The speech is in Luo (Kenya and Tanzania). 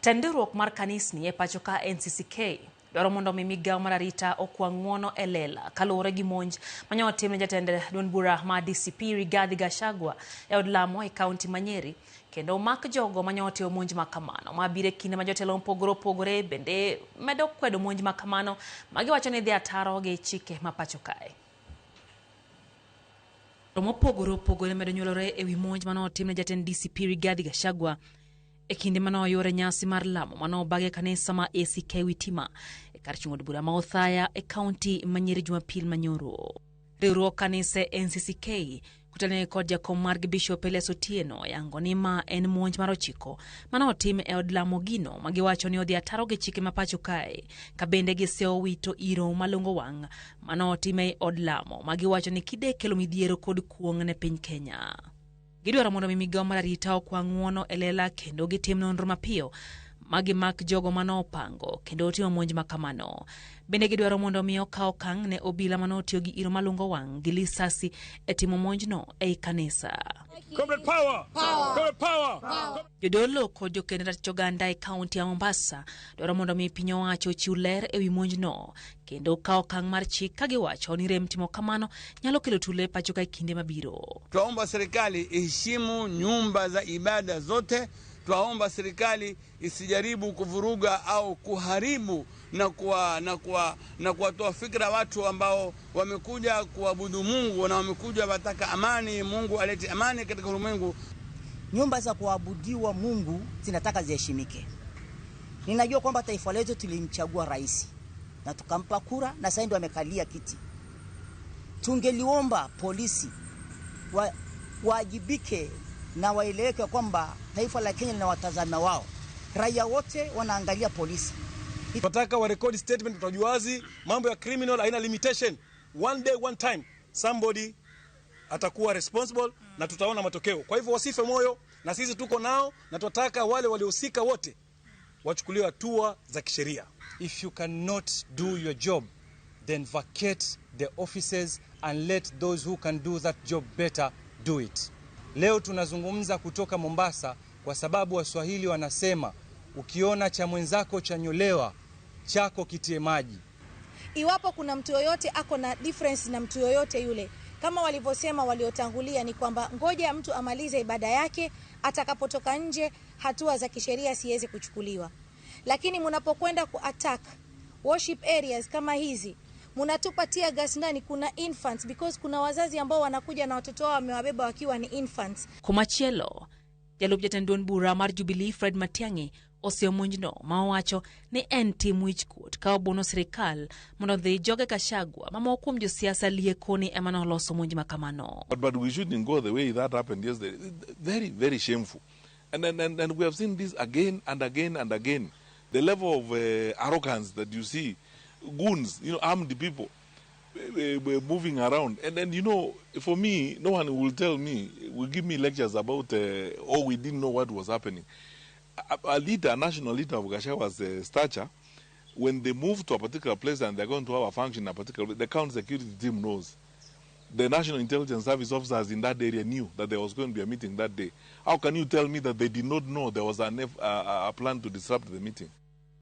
Tend riwruok mar kanisni e pacho ka NCCK dwaro mondo omi migawo mar arita okwa ng'uono e lela kaluwore gi monj mane otim ne jatend duond bura ma DCP Rigathi Gachagua e od lamo e kaunti ma Nyeri kendo omak jogo mane otimo monj ma kamano. Ma biro e kinde ma jotelo mopogore opogore bende medo kwedo monj ma kamano ma giwacho ni dhi ataro gi chike ma pacho kae. Mopogore opogore medo nyuolore e wi monj mane otim ne jatend DCP Rigathi Gachagua e kinde mane oyuore nyasi mar lamo mane obag e kanisa ma ACK Witima e kar chung' od bura ma Othaya e kaunti ma Nyeri Jumapil manyoro. Riwruok kanise NCCK kotelnegi kod jakom margi Bishop Elias Otieno oyango ni ma en monj mar ochiko mane otim e od lamo gino ma giwacho ni odhi ataro gi chike ma pacho kae ka bende gisewito iro malongo wang' mane otim e od lamo ma giwacho ni kide kelo midhiero kod kuong' ne piny Kenya. Gidwaro mondo mi migawo mar arita okwa ng'uono e lela kendo gitim nonro mapiyo ma gimak jogo mane opango kendo otimo monj ma kamano. Bende gidwaro mondo mi okaw okang' ne obila mane otiyo gi iro malungo wang' gi lisasi e timo monjno ei kanisa. Comrade power! Power! Comrade power! Power! Jodolo kod jokend ratich oganda e kaunti ya Mombasa dwaro mondo mi piny owacho ochiw ler e wi monjno kendo kaw okang' mar chik ka giwacho ni rem timo kamano nyalo kelo tulo e pacho ka e kinde mabiro. Twaomba serikali iheshimu nyumba za ibada zote. Twaomba serikali isijaribu kuvuruga au kuharibu na kuwa na kuwa na kuwatoa fikra watu ambao wamekuja kuabudu Mungu na wamekuja wataka amani, Mungu alete amani katika ulimwengu. Nyumba za kuabudiwa Mungu zinataka ziheshimike. Ninajua kwamba taifa letu tulimchagua rais na tukampa kura na sasa ndio amekalia kiti. Tungeliomba polisi waajibike na waeleweke kwamba taifa la Kenya lina watazama wao. Raia wote wanaangalia polisi. Tunataka wa record statement, tutajua wazi mambo ya criminal haina limitation. One day one time somebody atakuwa responsible na tutaona matokeo. Kwa hivyo wasife moyo, na sisi tuko nao na tunataka wale waliohusika wote wachukuliwe hatua za kisheria. If you cannot do your job, then vacate the offices and let those who can do that job better do it. Leo tunazungumza kutoka Mombasa kwa sababu Waswahili wanasema ukiona cha mwenzako chanyolewa, chako kitie maji. Iwapo kuna mtu yoyote ako na difference na mtu yoyote yule, kama walivyosema waliotangulia, ni kwamba ngoja mtu amalize ibada yake, atakapotoka nje hatua za kisheria siweze kuchukuliwa. Lakini mnapokwenda ku attack worship areas kama hizi, mnatupa tear gas ndani, kuna infants, because kuna wazazi ambao wanakuja na watoto wao wamewabeba wakiwa ni infants. Kumachielo, jalup jatend duond bura mar Jubilee Fred Matiang'i osiewo monjno ma owacho ni en tim wichkuot ka obuono sirikal mondo odhi joge Gachagua ma moko kuom josiasa lieko ni ema noloso monj ma kamano. But we shouldn't go the way that happened yesterday. Very, very shameful. And we have seen this again and again and again. The level of arrogance that you see, goons, armed people moving around. And then, for me, no one will tell me, will give me lectures about, oh, we didn't know what was happening. A leader, a national leader of Gachagua's stature, when they move to a particular place and they're going to have a function in a particular place, the county security team knows. The National Intelligence Service officers in that area knew that there was going to be a meeting that day. How can you tell me that they did not know there was a plan to disrupt the meeting?